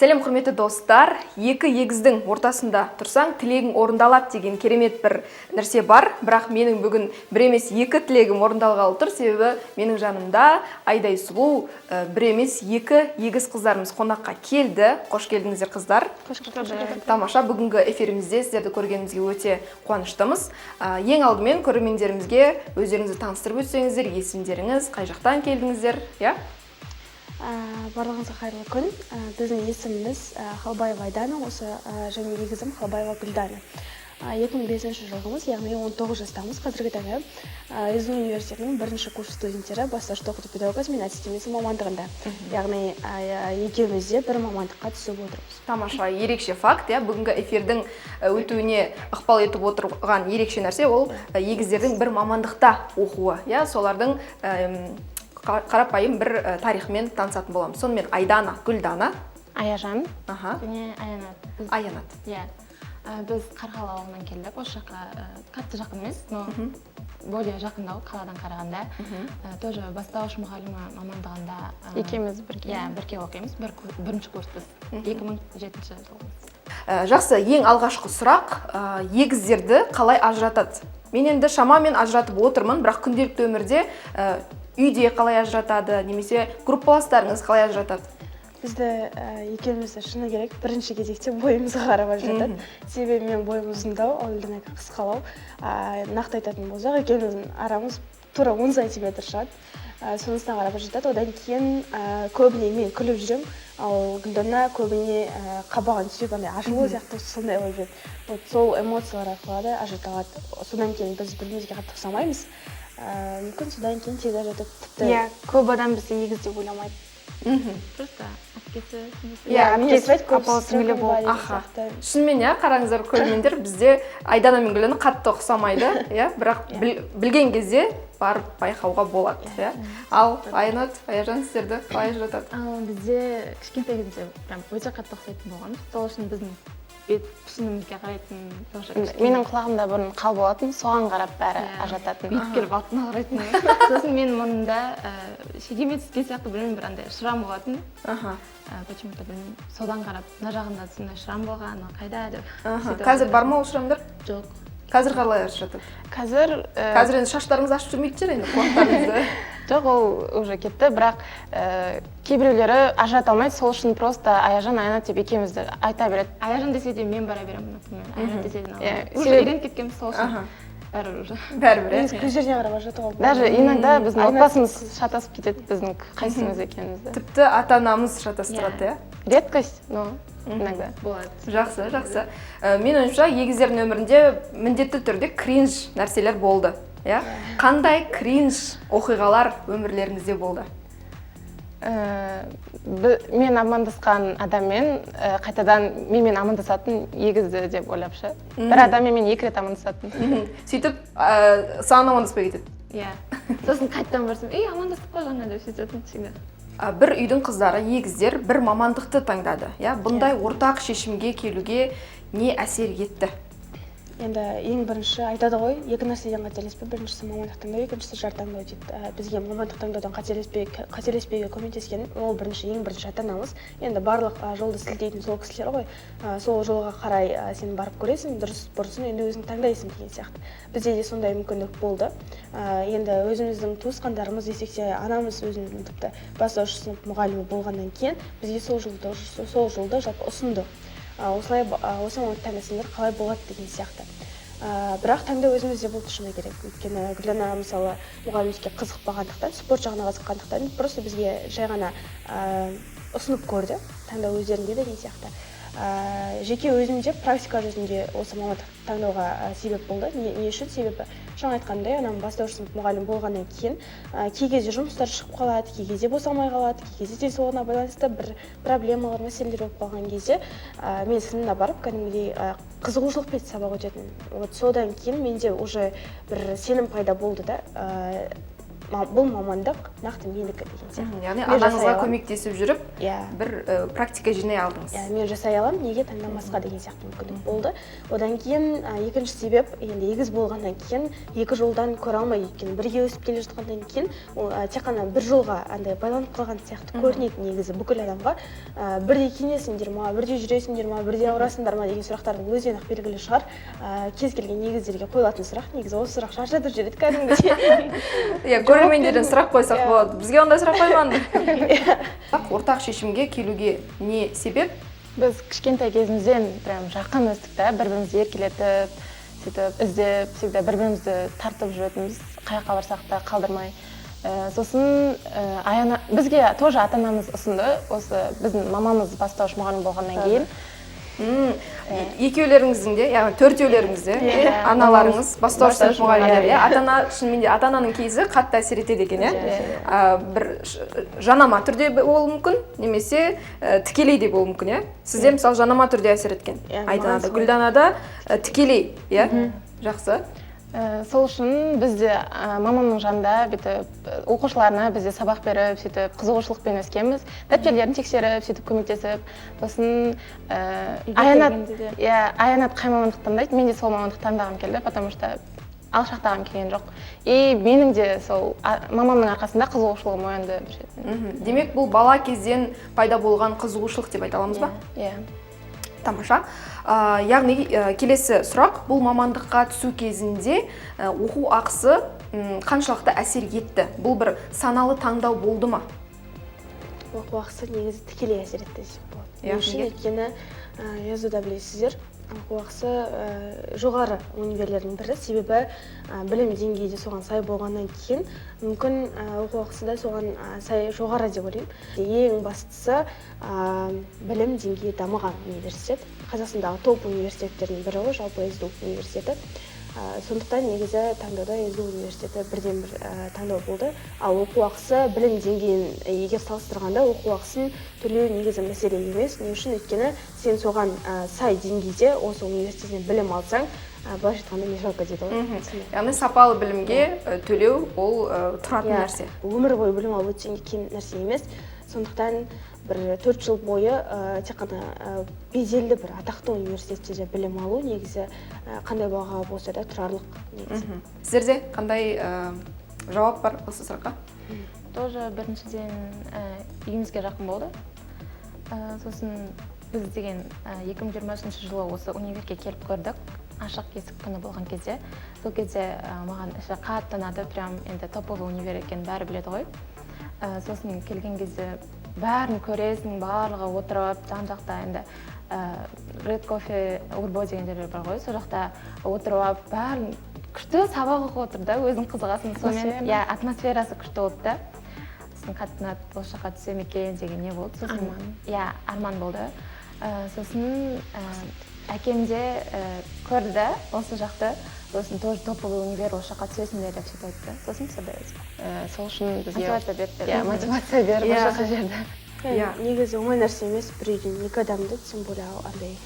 Сәлем, құрметті достар! Екі егіздің ортасында тұрсаң, тілегің орындалады деген керемет бір нәрсе бар. Бірақ менің бүгін бір емес, екі тілегім орындалғалы тұр, себебі менің жанымда айдай сұлу, бір емес, екі егіз қыздарымыз қонаққа келді. Қош келдіңіздер, қыздар! Қош көрдік! Тамаша, бүгінгі эфирімізде сіздерді көргенімізге өте қуаныштымыз. Ең алдымен көрермендерімізге өздеріңізді таныстырып өтсеңіздер, есімдеріңіз, қай жақтан келдіңіздер, иә? Барлығыңызға қайырлы күн! Біздің есіміміз Халбаева Айдана осы және егізім Халбаева Гүлдана. 2005 жылғымыз, яғни 19 жастамыз. Қазіргі таңда СДУ университетінің бірінші курс студенттері, бастауыш оқыту педагогикасы мен әдістемесі мамандығында, яғни екеуміз де бір мамандыққа түсіп отырмыз. Тамаша, ерекше факт, иә. Бүгінгі эфирдің өтуіне ықпал етіп отырған ерекше нәрсе ол егіздердің бір мамандықта оқуы, иә. Солардың қарапайым бір тарихымен танысатын боламыз. Сонымен, Айдана, Гүлдана. Аяжан және Аянат. Аянат. Иә, біз Қарғалы ауылынан келдік. Осы жаққа қатты жақын емес, но более жақындау қаладан қарағанда. Тоже бастауыш мұғалімі мамандығында Екеуміз бірге. Иә, бірге оқимыз, бірінші курспыз, 2007 жылғымыз. Жақсы, ең алғашқы сұрақ: егіздерді қалай ажыратады? Мен енді шамамен ажыратып отырмын, бірақ күнделікті өмірде, үйде қалай ажыратады немесе группаластарыңыз қалай ажыратады? Бізді, екеумізді, шыны керек, бірінші кезекте бойымызға қарап ажыратады, себебі менің бойым ұзындау, ал Гүлдананікі қысқалау. Нақты айтатын болсақ, екеуміздің арамыз тура 10 сантиметр шығады. Сонысына қарап ажыратады. Одан кейін көбіне мен күліп жүремін, ал Гүлдана көбіне қабағын түйіп, андай ашулы сияқты, сондай болып жүреді. Вот сол эмоциялар арқылы да ажырата алады. Содан кейін біз бір бірімізге қатты ұқсамаймыз, мүмкін, содан кейін тез ажыратады тіпті. Иә, көп адам бізді егіз деп ойламайды. Просто әпкесі, сіңлісі. Иә, менен сұрайды көп, апалы сіңлілі сестренкам болып. ба деген Аха. сияқты. Шынымен, иә, қараңыздар, көрермендер, бізде Айдана мен Гүлдана қатты ұқсамайды, иә, бірақ білген кезде барып байқауға болады, иә. Ал Аянат, Аяжан, сіздерді қалай ажыратады? Ал бізде кішкентай кезімізде прям өте қатты ұқсайтын болғанбыз, сол үшін біздің бет пішінімізге қарайтын тоже кішкене. Менің құлағымда бұрын қал болатын, соған қарап бәрі ажырататын. Бүйтіп келіп алтына қарайтын. Сосын менің мұрнымда шегеме түскен сияқты, білмеймін, бір андай шрам болатын. Почему-то білмеймін, содан қарап, мына жағында сондай шрам болған, анау қайда деп сөйтіп Қазір бар ма ол шрамдар? Жоқ. Қазір қалай ажыратады? Қазір Қазір енді шаштарыңызды ашып жүрмейтін шығар енді, құлақтарыңызды. Жоқ, ол уже кетті, бірақ кейбіреулері ажырата алмайды, сол үшін просто Аяжан, Аянат деп екеумізді айта береді. Аяжан десе де, мен бара беремін, например, Аянат десе де. Иә, Уже үйреніп кеткенбіз, сол үшін бәрібір уже. Бәрібір, иә. Негізі көздеріне қарап ажыратуға болады. Даже иногда біздің Аянат. отбасымыз шатасып кетеді, біздің қайсымыз екенімізді. Тіпті ата анамыз шатастырады, иә. Редкость, но иногда. Болады. Жақсы. Менің ойымша, егіздердің өмірінде міндетті түрде кринж нәрселер болды, иә. Қандай кринж оқиғалар өмірлеріңізде болды? Мен амандасқан адаммен қайтадан менімен амандасатын егізді деп ойлап ше, бір адаммен мен екі рет амандасатын. Сөйтіп саған амандаспай кетеді. Иә, сосын қайтадан барсам, ей, амандастық қой жаңа деп сөйтетін всегда. Бір үйдің қыздары, егіздер бір мамандықты таңдады, иә. Бұндай ортақ шешімге келуге не әсер етті? Енді ең бірінші айтады ғой, екі нәрседен қателеспе: біріншісі мамандық таңдау, екіншісі жар таңдау дейді. Бізге мамандық таңдаудан қателеспеуге көмектескен ол бірінші, ең бірінші ата анамыз. Енді барлық жолды сілтейтін сол кісілер ғой. Сол жолға қарай сен барып көресің, дұрыс бұрысын енді өзің таңдайсың деген сияқты. Бізде де сондай мүмкіндік болды. Енді өзіміздің туысқандарымыз десек те, анамыз өзінің тіпті бастауыш сынып мұғалімі болғаннан кейін бізге сол жолды жалпы ұсынды. Осылай, осы мамандықты таңдасаңдар қалай болады деген сияқты. Бірақ таңдау өзімізде болды, шыны керек, өйткені Гүлдана, мысалы, мұғалімдікке қызықпағандықтан, спорт жағына қызыққандықтан, просто бізге жай ғана ұсынып көрді, таңдау өздерінде деген сияқты. Жеке өзімде практика жүзінде осы мамандық таңдауға себеп болды. Не үшін? Себебі жаңа айтқандай, анам бастауыш сынып мұғалім болғаннан кейін кей кезде жұмыстар шығып қалады, кей кезде босамай қалады, кей кезде денсаулығына байланысты бір проблемалар, мәселелер болып қалған кезде мен сыныбына барып, кәдімгідей қызығушылықпен сабақ өтетін. Вот содан кейін менде уже бір сенім пайда болды да. Бұл мамандық нақты менікі деген сияқты. Яғни Мен жасай анаңызға аламын. көмектесіп жүріп, Иә. бір практика жинай алдыңыз. Иә, мен жасай аламын, неге таңдамасқа деген сияқты мүмкіндік болды. Одан кейін екінші себеп, енді егіз болғаннан кейін екі жолдан көре алмайды, өйткені бірге өсіп келе жатқаннан кейін ол тек қана бір жолға андай байланып қалған сияқты көрінеді негізі бүкіл адамға. Бірдей киінесіңдер ма, бірдей жүресіңдер ма, бірдей ауырасыңдар ма деген сұрақтардың өзінен ақ белгілі шығар. Кез келген егіздерге қойылатын сұрақ негізі осы сұрақ шаршатып жібереді кәдімгідей. Иә, көрермендерден сұрақ қойсақ болады, бізге ондай сұрақ қоймаңдар. Бірақ ортақ шешімге келуге не себеп? Біз кішкентай кезімізден прям жақын өстік та, бір бірімізді еркелетіп, сөйтіп іздеп, всегда бір бірімізді тартып жүретінбіз, қай жаққа барсақ та қалдырмай. Сосын Аяна бізге тоже ата анамыз ұсынды осы, біздің мамамыз бастауыш мұғалім болғаннан кейін. Екеулеріңіздің де, яғни төртеулеріңіз де Иә, аналарыңыз бастауыш сынып бастауыш мұғалімдері, иә. мұғалім. Ата ана, шынымен де ата ананың кейсі қатты әсер етеді екен, иә. Иә. Бір жанама түрде болуы мүмкін немесе тікелей де болуы мүмкін, иә. Сізде, мысалы, жанама түрде әсер еткен, Иә, маған Айданада, солай. Гүлданада тікелей, иә. Жақсы. Сол үшін біз де мамамның жанында бүйтіп оқушыларына біз де сабақ беріп, сөйтіп қызығушылықпен өскенбіз, дәптерлерін тексеріп, сөйтіп көмектесіп. Сосын Үйге Аянат келгенде де. Иә, Аянат қай мамандық таңдайды, мен де сол мамандық таңдағым келді, потому что алшақтағым келген жоқ. И менің де сол мамамның арқасында қызығушылығым оянды бір шетінен. Демек, бұл бала кезден пайда болған қызығушылық деп айта аламыз ба? Иә. Тамаша. Яғни келесі сұрақ: бұл мамандыққа түсу кезінде оқу ақысы қаншалықты әсер етті? Бұл бір саналы таңдау болды ма? Оқу ақысы негізі тікелей әсер етті десек болады. Иә, Не үшін? неге? Өйткені СДУ-да, білесіздер, оқу ақысы жоғары универлердің бірі, себебі білім деңгейі де соған сай болғаннан кейін, мүмкін, оқу ақысы да соған сай жоғары деп ойлаймын. Ең бастысы, білім деңгейі дамыған университет, Қазақстандағы топ университеттердің бірі ғой жалпы СДУ университеті. Сондықтан негізі таңдауда СДУ университеті бірден бір таңдау болды. Ал оқу ақысы, білім деңгейін егер салыстырғанда, оқу ақысын төлеу негізі мәселе емес. Не үшін? Өйткені сен соған сай деңгейде осы университеттен білім алсаң, былайша айтқанда, не жалко дейді ғой. Сондай. Яғни сапалы білімге төлеу ол тұратын Иә, нәрсе. Өмір бойы білім алып өтсең де кем нәрсе емес. Сондықтан бір 4 жыл бойы тек қана беделді, бір атақты университетте білім алу негізі қандай баға болса да тұрарлық негізі. Сіздерде қандай жауап бар осы сұраққа? Тоже біріншіден, үйімізге жақын болды. Сосын біз деген 2023 жылы осы универге келіп көрдік, ашық есік күні болған кезде. Сол кезде маған іші қатты ұнады прям. Енді топовый универ екенін бәрі біледі ғой. Сосын келген кезде бәрін көресің, барлығы отырып жан жақта. Енді Red Coffee, Урбо деген жерлер бар ғой, сол жақта отырып алып, бәрін күшті сабақ оқып отыр да, өзің қызығасың сонымен. Атмосфера. Иә, атмосферасы күшті болды да. Сосын қатты ұнады, осы жаққа түссем екен деген не болды сосын. Арман. Иә, арман болды. Сосын әкем де көрді да осы жақты, сосын тоже топовый универ, осы жаққа түсесіңдер деп сөйтіп айтты. Сосын сондай өзі Сол үшін бізге мотивация берді. Иә, мотивация беріп, осы жаққа жіберді. Иә. Негізі оңай нәрсе емес бір үйден екі адамды, тем более андай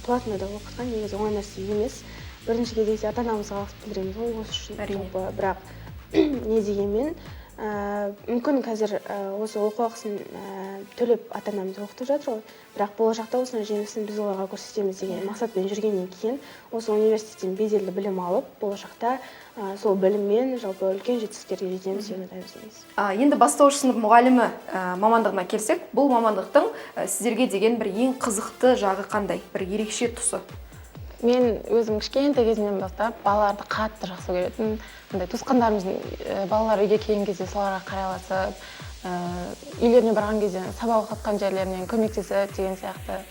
платныйда оқытқан негізі оңай нәрсе емес. Бірінші кезекте ата анамызға алғыс білдіреміз ғой осы үшін. Әрине. Жалпы, бірақ не дегенмен, мүмкін қазір осы оқу ақысын төлеп ата анамыз оқытып жатыр ғой, бірақ болашақта осының жемісін біз оларға көрсетеміз деген мақсатпен жүргеннен кейін, осы университеттен беделді білім алып, болашақта сол біліммен жалпы үлкен жетістіктерге жетеміз деген үміттеміз негізі. Енді бастауыш сынып мұғалімі мамандығына келсек, бұл мамандықтың сіздерге деген бір ең қызықты жағы қандай, бір ерекше тұсы? Мен өзім кішкентай кезімнен бастап балаларды қатты жақсы көретін. Андай туысқандарымыздың балалары үйге келген кезде соларға қарайласып, үйлеріне барған кезде сабақ оқытқан жерлерінен көмектесіп деген сияқты,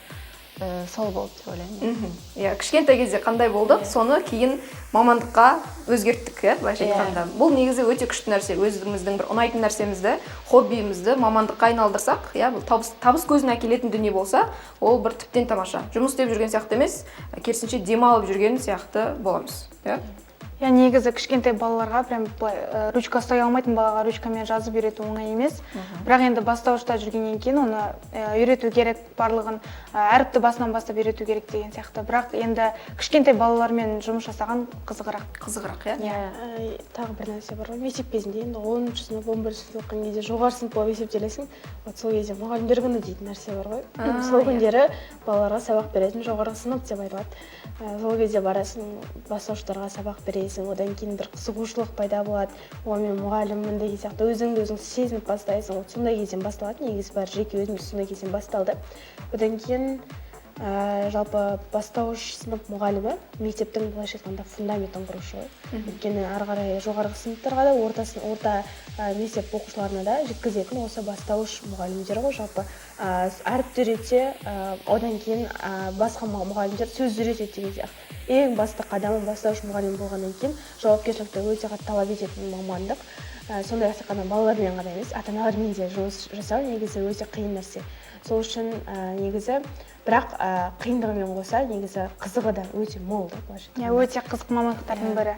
сол болды деп ойлаймын. Иә, кішкентай кезде қандай болдық, соны кейін мамандыққа өзгерттік, иә, былайша Иә. айтқанда. Бұл негізі өте күшті нәрсе. Өзіміздің бір ұнайтын нәрсемізді, хоббиімізді мамандыққа айналдырсақ, иә, бұл табыс көзін әкелетін дүние болса, ол бір тіптен тамаша. Жұмыс істеп жүрген сияқты емес, керісінше демалып жүрген сияқты боламыз, иә. Иә, негізі кішкентай балаларға прям былай ручка ұстай алмайтын балаға ручкамен жазып үйрету оңай емес. Бірақ енді бастауышта жүргеннен кейін оны үйрету керек барлығын, әріпті басынан бастап үйрету керек деген сияқты. Бірақ енді кішкентай балалармен жұмыс жасаған қызығырақ. Қызығырақ, иә. Иә. Тағы бір нәрсе бар ғой: мектеп кезінде, енді 10-сынып, 11-сынып оқыған кезде жоғары сынып болып есептелесің. Вот сол кезде мұғалімдер күні дейтін нәрсе бар ғой. Сол күндері балаларға сабақ беретін жоғарғы сынып деп айтылады. Сол кезде барасың, бастауыштарға сабақ бересің. Одан кейін бір қызығушылық пайда болады: «О, мен мұғаліммін» деген сияқты, өзіңді өзің сезініп бастайсың. Вот сондай кезден басталады негізі бәрі. Жеке өзімде сондай кезден басталды. Одан кейін жалпы бастауыш сынып мұғалімі мектептің, былайша айтқанда, фундаментін құрушы ғой. Өйткені ары қарай жоғарғы сыныптарға да, орта мектеп оқушыларына да жеткізетін осы бастауыш мұғалімдер ғой. Жалпы әріпті үйретсе, одан кейін басқа мұғалімдер сөз үйретеді деген сияқты. Ең басты қадамы бастауыш мұғалім болғаннан кейін жауапкершілікті өте қатты талап ететін мамандық. Сондай ақ тек қана балалармен ғана емес, ата аналармен де жұмыс жасау негізі өте қиын нәрсе. Сол үшін негізі, бірақ қиындығымен қоса негізі қызығы да өте мол да, былайша Иә, айтқанда. өте қызық мамандықтардың бірі.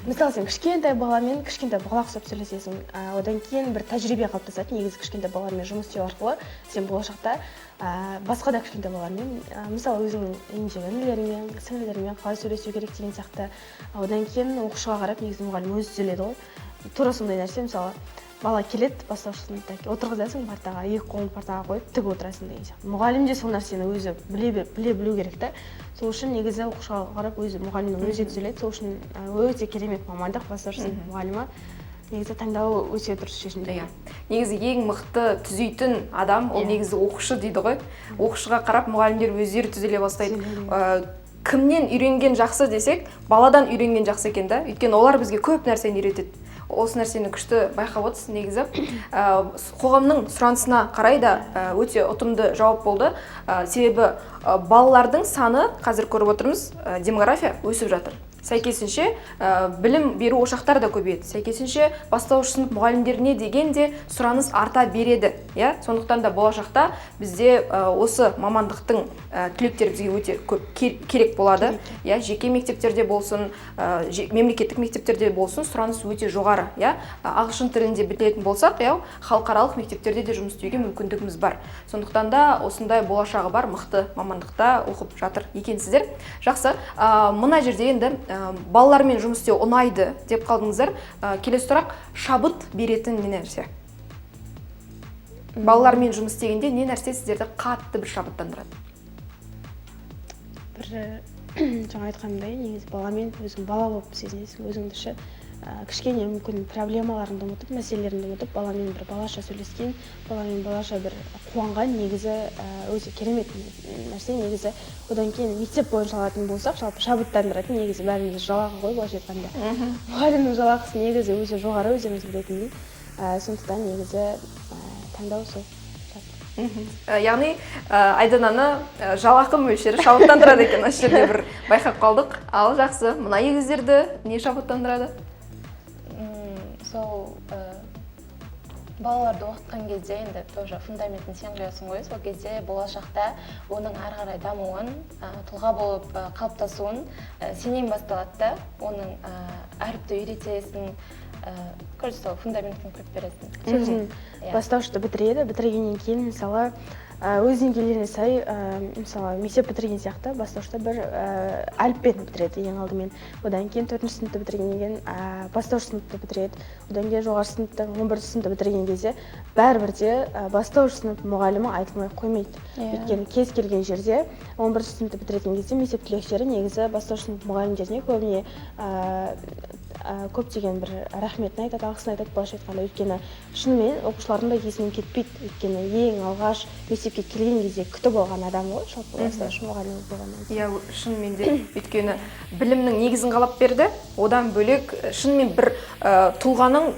Мысалы, сен кішкентай баламен кішкентай бала ұқсап сөйлесесің. Одан кейін бір тәжірибе қалыптасады негізі. Кішкентай балалармен жұмыс істеу арқылы сен болашақта басқа да кішкентай балалармен, мысалы, өзіңнің үйіңдегі інілеріңмен, сіңлілеріңмен қалай сөйлесу керек деген сияқты. Одан кейін оқушыға қарап негізі мұғалім өзі түзеледі ғой. Тура сондай нәрсе. Мысалы, бала келеді бастауыш сыныпта, отырғызасың партаға, екі қолын партаға қойып, тік отырасың деген сияқты. Мұғалім де сол нәрсені өзі біле білу керек та. Сол үшін негізі оқушыға қарап өзі мұғалімнің өзі түзеледі. Сол үшін өте керемет мамандық бастауыш сынып мұғалімі. Негізі таңдау өте дұрыс шешім. Иә, негізі ең мықты түзейтін адам ол негізі оқушы дейді ғой. Оқушыға қарап мұғалімдер өздері түзеле бастайды. Кімнен үйренген жақсы десек, баладан үйренген жақсы екен да, өйткені олар бізге көп нәрсені үйретеді. Осы нәрсені күшті байқап отырсыз негізі. Қоғамның сұранысына қарай да өте ұтымды жауап болды. Себебі балалардың саны қазір көріп отырмыз, демография өсіп жатыр, сәйкесінше білім беру ошақтары да көбейеді, сәйкесінше бастауыш сынып мұғалімдеріне деген де сұраныс арта береді, иә. Сондықтан да болашақта бізде осы мамандықтың түлектері бізге өте көп керек болады, иә. Жеке мектептерде болсын, мемлекеттік мектептерде болсын, сұраныс өте жоғары, иә. Ағылшын тілінде білетін болсақ, иә, халықаралық мектептерде де жұмыс істеуге мүмкіндігіміз бар. Сондықтан да осындай болашағы бар мықты мамандықта оқып жатыр екенсіздер. Жақсы. Мына жерде енді балалармен жұмыс істеу ұнайды деп қалдыңыздар. Келесі сұрақ: шабыт беретін не нәрсе? Балалармен жұмыс істегенде не нәрсе сіздерді қатты бір шабыттандырады? Бір жаңа айтқанымдай, негізі баламен өзің бала болып сезінесің өзіңді ше. Кішкене мүмкін проблемаларыңды ұмытып, мәселелеріңді ұмытып, баламен бір балаша сөйлескен, баламен балаша бір қуанған негізі өте керемет нәрсе негізі. Одан кейін мектеп бойынша алатын болсақ, жалпы шабыттандыратын негізі бәріміз жалақы ғой, былайша айтқанда. Мұғалімнің жалақысы негізі өте жоғары, өздеріңіз білетіндей. Сондықтан негізі таңдау сол жалпы. Яғни Айдананы жалақы мөлшері шабыттандырады екен, осы жерде бір байқап қалдық. Ал жақсы, мына егіздерді не шабыттандырады? Сол балаларды оқытқан кезде енді тоже фундаментін сен құясың ғой. Сол кезде болашақта оның ары қарай дамуын, тұлға болып қалыптасуын сенен басталады да. Оның әріпті үйретесің, короче, сол фундаментін құйып бересің. Сосын бастауышты бітіреді. Бітіргеннен кейін, мысалы, өз деңгейлеріне сай, мысалы, мектеп бітірген сияқты бастауышта бір әліппені бітіреді ең алдымен. Одан кейін төртінші сыныпты бітіргеннен кейін бастауыш сыныпты бітіреді. Одан кейін жоғары сыныпты, 11-сыныпты бітірген кезде бәрібір де бастауыш сынып мұғалімі айтылмай қоймайды. Өйткені кез келген жерде 11-сыныпты бітіретін кезде мектеп түлектері негізі бастауыш сынып мұғалімдеріне көбіне көптеген бір рахметін айтады, алғысын айтады, былайша айтқанда. Өйткені шынымен оқушылардың да есінен кетпейді, өйткені ең алғаш мектепке келген кезде күтіп алған адам ғой жалпы бастауыш мұғалімі болғаннан кейін. Иә, шынымен де, өйткені білімнің негізін қалап берді. Одан бөлек шынымен бір тұлғаның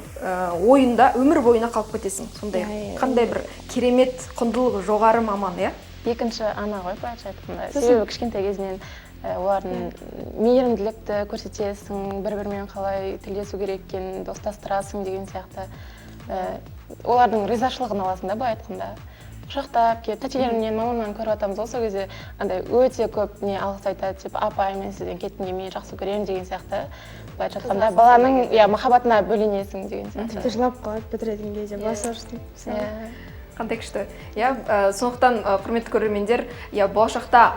ойында өмір бойына қалып кетесің сондай. Қандай бір керемет құндылығы жоғары маман, иә. Екінші ана ғой, былайша айтқанда. Себебі кішкентай кезінен олардың мейірімділікті көрсетесің, бір бірімен қалай тілдесу керек екенін, достастырасың деген сияқты. Олардың ризашылығын аласың да, былай айтқанда. Құшақтап келіп, тәтелерімнен, мамамнан көріп жатамыз ғой, сол кезде андай өте көп не алғыс айтады, типа, «Апай, мен сізден кеткім келмейді, жақсы көремін» деген сияқты. Былайша айтқанда, баланың, иә, махаббатына бөленесің деген сияқты. Тіпті жылап қалады бітіретін кезде бастауыш сынып. Иә. Қандай күшті, иә. Сондықтан, құрметті көрермендер, иә, болашақта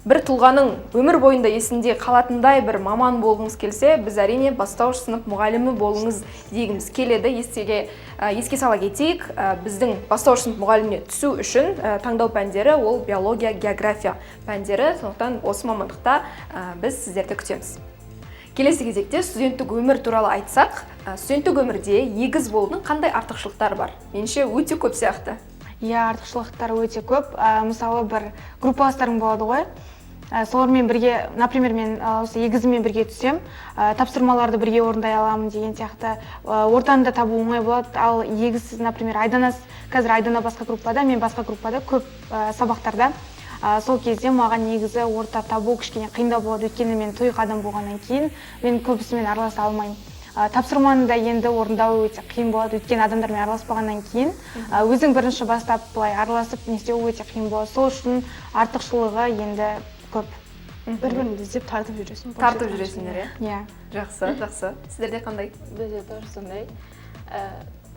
бір тұлғаның өмір бойында есінде қалатындай бір маман болғыңыз келсе, біз, әрине, бастауыш сынып мұғалімі болыңыз дегіміз келеді. Еске сала кетейік, біздің бастауыш сынып мұғаліміне түсу үшін таңдау пәндері ол биология, география пәндері. Сондықтан осы мамандықта біз сіздерді күтеміз. Келесі кезекте студенттік өмір туралы айтсақ, студенттік өмірде егіз болудың қандай артықшылықтары бар? Меніңше, өте көп сияқты. Иә, артықшылықтары өте көп. Мысалы, бір группаластарың болады ғой, солармен бірге, например, мен осы егізіммен бірге түссем, тапсырмаларды бірге орындай аламын деген сияқты. Ортаны да табу оңай болады. Ал егізсіз, например, Айдана, қазір Айдана басқа группада, мен басқа группада көп сабақтарда. Сол кезде маған негізі орта табу кішкене қиындау болады, өйткені мен тұйық адам болғаннан кейін мен көбісімен араласа алмаймын. Тапсырманы да енді орындау өте қиын болады, өйткені адамдармен араласпағаннан кейін өзің бірінші бастап былай араласып не істеу өте қиын болады. Сол үшін артықшылығы енді көп. Бір біріңді іздеп, тартып жүресің. Тартып жүресіңдер, иә? Иә. Жақсы, жақсы. Сіздерде қандай? Бізде тоже сондай.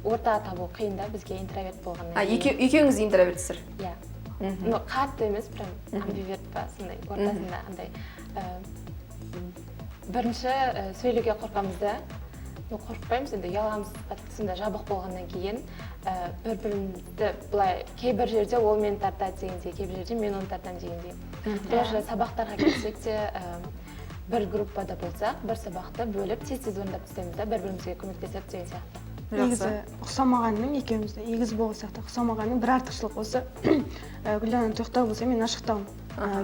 Орта табу қиын да бізге, интроверт болғаннан А, кейін. Екеуіңіз де интровертсіздер? Иә, но қатты емес, прям амбиверт па, сондай ортасында андай. Бірінші сөйлеуге қорқамыз да. Ну, қорықпаймыз енді, ұяламыз қатты. Сондай жабық болғаннан кейін бір бірімізді былай, кейбір жерде ол мені тартады дегендей, кейбір жерде мен оны тартамын дегендей. Даже сабақтарға келсек те, бір группада болсақ, бір сабақты бөліп, тез тез орындап тастаймыз да, бір бірімізге көмектесіп деген сияқты. Негізі ұқсамағанның, екеуміз де егіз болсақ та ұқсамағанның бір артықшылық осы: Гүлдана тұйықтау болса, мен ашықтаумын.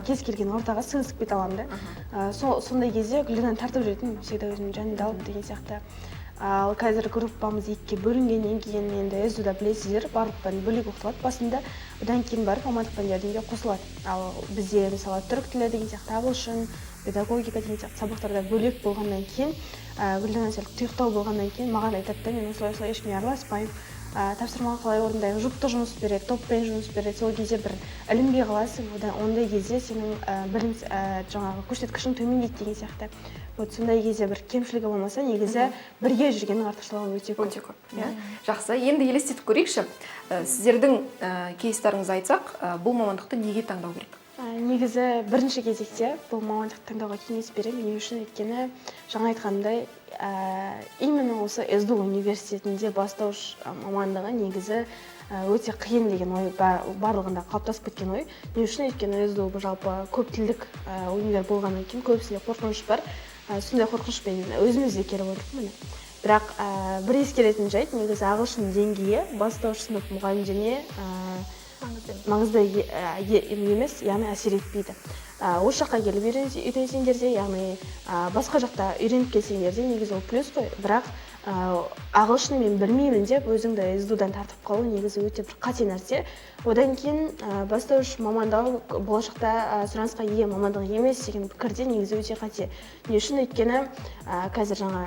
Кез келген ортаға сіңісіп кете аламын да. Сол сондай кезде Гүлдананы тартып жүретінмін всегда өзімнің жанымда алып деген сияқты. Ал қазір группамыз екіге бөлінгеннен кейін, енді СДУ-да білесіздер, барлық пән бөлек оқытылады басында, одан кейін барып мамандық пәндердің де қосылады. Ал бізде, мысалы, түрік тілі деген сияқты, ағылшын, педагогика деген сияқты сабақтарда бөлек болғаннан кейін, Гүлдана сәл тұйықтау болғаннан кейін маған айтады да: «Мен осылай осылай ешкіммен араласпаймын, тапсырманы қалай орындаймын?» Жұптық жұмыс береді, топпен жұмыс береді. Сол кезде бір ілінбей қаласың. Одан ондай кезде сенің білім, жаңағы көрсеткішің төмендейді деген сияқты. Вот сондай кезде бір кемшілігі болмаса, негізі бірге жүргеннің артықшылығы өте көп. Өте көп, иә. Жақсы, енді елестетіп көрейікші. Сіздердің кейстарыңызды айтсақ, бұл мамандықты неге таңдау керек? Негізі бірінші кезекте бұл мамандықты таңдауға кеңес беремін. Не үшін? Өйткені жаңа айтқанымдай, именно осы СДУ университетінде бастауыш мамандығы негізі өте қиын деген ой барлығында қалыптасып кеткен ой. Не үшін? Өйткені СДУ жалпы көп тілдік универ болғаннан кейін көбісінде қорқыныш бар. Сондай қорқынышпен өзіміз де келіп отырмық, міне. Бірақ бір ескеретін жайт: негізі ағылшын деңгейі бастауыш сынып мұғалімдеріне маңызды емес, яғни әсер етпейді. Осы жаққа келіп үйренсеңдер де, яғни басқа жақта үйреніп келсеңдер де, негізі ол плюс қой. Бірақ ағылшын мен білмеймін деп өзіңді СДУ-дан тартып қалу негізі өте бір қате нәрсе. Одан кейін бастауыш мамандығы болашақта сұранысқа ие мамандық емес деген пікір де негізі өте қате. Не үшін? Өйткені қазір жаңа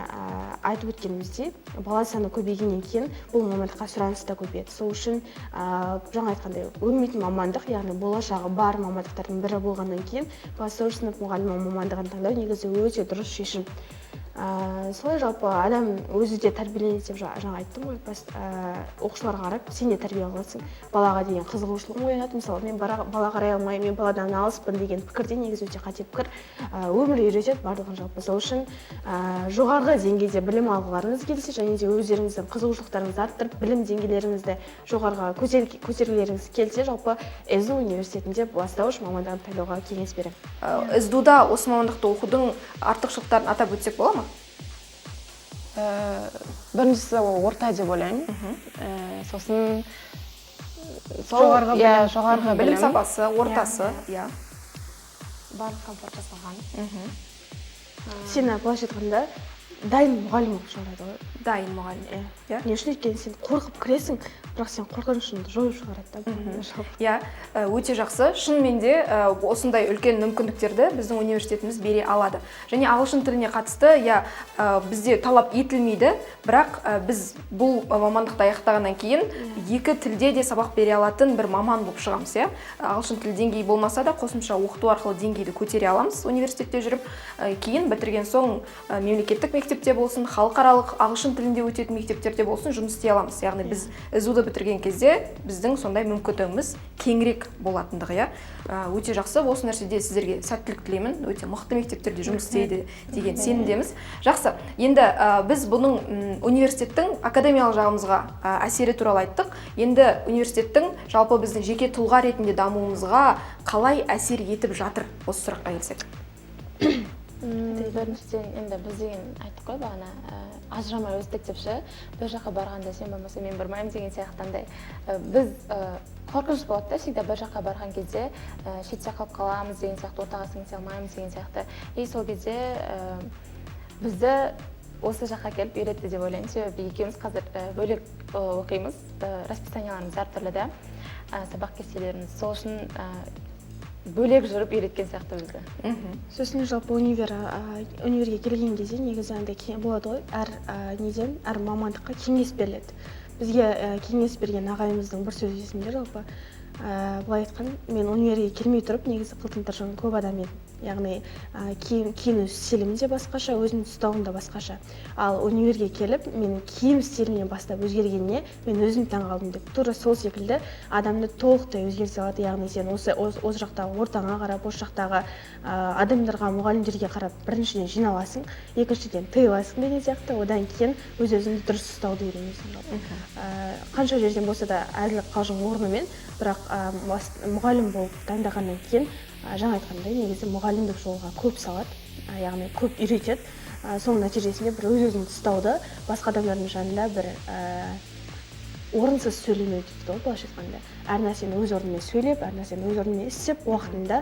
айтып өткеніміздей, бала саны көбейгеннен кейін бұл мамандыққа сұраныс та көбейеді. Сол үшін жаңа айтқандай, өлмейтін мамандық, яғни болашағы бар мамандықтардың бірі болғаннан кейін бастауыш сынып мұғалімі мамандығын таңдау негізі өте дұрыс шешім. Солай жалпы адам өзі де тәрбиеленеді деп жаңа айттым ғой. Оқушыларға қарап сен де тәрбие аласың, балаға деген қызығушылығың оянады. Мысалы, мен бала қарай алмаймын, мен баладан алыспын деген пікір де негізі өте қате пікір. Өмір үйретеді барлығын жалпы. Сол үшін жоғарғы деңгейде білім алғыларыңыз келсе және де өздеріңіздің қызығушылықтарыңызды арттырып, білім деңгейлеріңізді жоғарыға көтергілеріңіз келсе, жалпы СДУ университетінде бастауыш мамандығын таңдауға кеңес беремін. СДУ-да осы мамандықты оқудың артықшылықтарын атап өтсек бола ма? Біріншісі ол орта деп ойлаймын. Сосын сол Жоғарғы иә, білім. Жоғарғы білім білім. Сапасы, ортасы, иә. Барлық комфорт жасалған. Сені, былайша айтқанда, Дайын мұғалім болып шығарады ғой. Дайын мұғалім. Иә. Иә. Не үшін? Өйткені сен қорқып кіресің, бірақ сен қорқынышыңды жойып шығарады да бұл жалпы. Иә, өте жақсы. Шынымен де осындай үлкен мүмкіндіктерді біздің университетіміз бере алады. Және ағылшын тіліне қатысты, иә, бізде талап етілмейді, бірақ біз бұл мамандықты аяқтағаннан кейін екі тілде де сабақ бере алатын бір маман болып шығамыз, иә. Ағылшын тілі деңгейі болмаса да, қосымша оқыту арқылы деңгейді көтере аламыз университетте жүріп. Кейін бітірген соң мемлекеттік мектепте болсын, халықаралық ағылшын тілінде өтетін мектептерде болсын, жұмыс істей аламыз. Яғни біз СДУ-ды бітірген кезде біздің сондай мүмкіндігіміз кеңірек болатындығы, иә. Өте жақсы. Осы нәрседе сіздерге сәттілік тілеймін. Өте мықты мектептерде жұмыс істейді деген сенімдеміз. Жақсы, енді біз бұның университеттің академиялық жағымызға әсері туралы айттық. Енді университеттің жалпы біздің жеке тұлға ретінде дамуымызға қалай әсер етіп жатыр, осы сұраққа келсек. Біріншіден, енді біз деген айттық қой бағана, ажырамай өстік деп ше. Бір жаққа барғанда сен бармаса, мен бармаймын деген сияқты андай біз қорқыныш болады да всегда бір жаққа барған кезде, шетте қалып қаламыз деген сияқты, ортаға сіңісе алмаймыз деген сияқты. И сол кезде бізді осы жаққа келіп үйретті деп ойлаймын, себебі екеуміз қазір бөлек оқимыз, расписанияларымыз әртүрлі да, сабақ кестелеріміз. Сол үшін бөлек жүріп үйреткен сияқты бізді. Сосын жалпы универге келген кезде негізі андай болады ғой, әр неден, әр мамандыққа кеңес беріледі. Бізге кеңес берген ағайымыздың бір сөзі есімде жалпы, былай айтқан: мен универге келмей тұрып негізі қылтың тыржың көп адам едім, яғни киіну стилім де басқаша, өзімді ұстауым да басқаша. Ал универге келіп, мен киім стилімнен бастап өзгергеніне мен өзім таңғалдым деп. Тура сол секілді адамды толықтай өзгерте алады. Яғни сен осы жақтағы ортаңа қарап, осы жақтағы адамдарға, мұғалімдерге қарап, біріншіден, жиналасың, екіншіден, тыйыласың деген сияқты. Одан кейін өз өзіңді дұрыс ұстауды үйренесің. Жалпы қанша жерден болса да әзіл қалжың орнымен, бірақ мұғалім болып таңдағаннан кейін, жаңа айтқандай, негізі мұғалімдік жолға көп салады, яғни көп үйретеді. Соның нәтижесінде бір өз өзіңді ұстауды, басқа адамдардың жанында бір орынсыз сөйлемеу дейді ғой былайша айтқанда, әр нәрсені өз орнымен сөйлеп, әр нәрсені өз орнымен істеп, уақытында,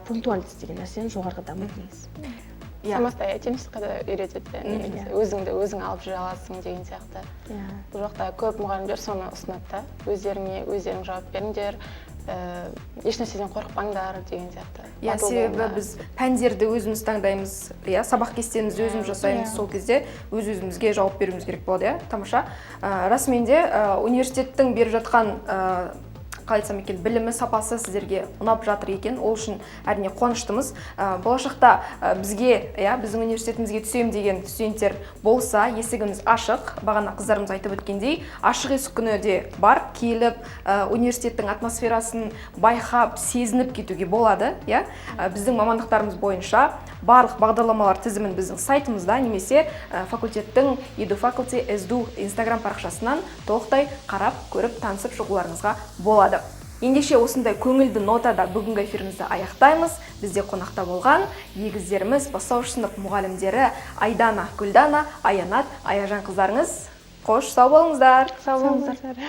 пунктуальность деген нәрсені жоғарғы дамытады негізі. Самостоятельностьқа да үйретеді негізі, өзіңді өзің алып жүре аласың деген сияқты. Бұл жақта көп мұғалімдер соны ұсынады да: өздеріңе өздерің жауап беріңдер, ешнәрседен қорықпаңдар деген сияқты. Иә, Батыл себебі болыңдар. біз пәндерді өзіміз таңдаймыз, иә, сабақ кестемізді өзіміз жасаймыз. Сол кезде өз өзімізге жауап беруіміз керек болады, иә. Тамаша. Расымен де университеттің беріп жатқан қалай айтсам екен, білімі, сапасы сіздерге ұнап жатыр екен. Ол үшін әрине қуаныштымыз. Болашақта бізге, иә, біздің университетімізге түсемін деген студенттер болса, есігіміз ашық. Бағана қыздарымыз айтып өткендей, ашық есік күні де бар. Келіп, университеттің атмосферасын байқап, сезініп кетуге болады, иә. Біздің мамандықтарымыз бойынша барлық бағдарламалар тізімін біздің сайтымызда немесе факультеттің Edu Faculty SDU инстаграм парақшасынан толықтай қарап, көріп, танысып шығуларыңызға болады. Ендеше, осындай көңілді нотада бүгінгі эфирімізді аяқтаймыз. Бізде қонақта болған егіздеріміз, бастауыш сынып мұғалімдері Айдана, Гүлдана, Аянат, Аяжан қыздарыңыз. Қош, сау болыңыздар. Сау болыңыздар.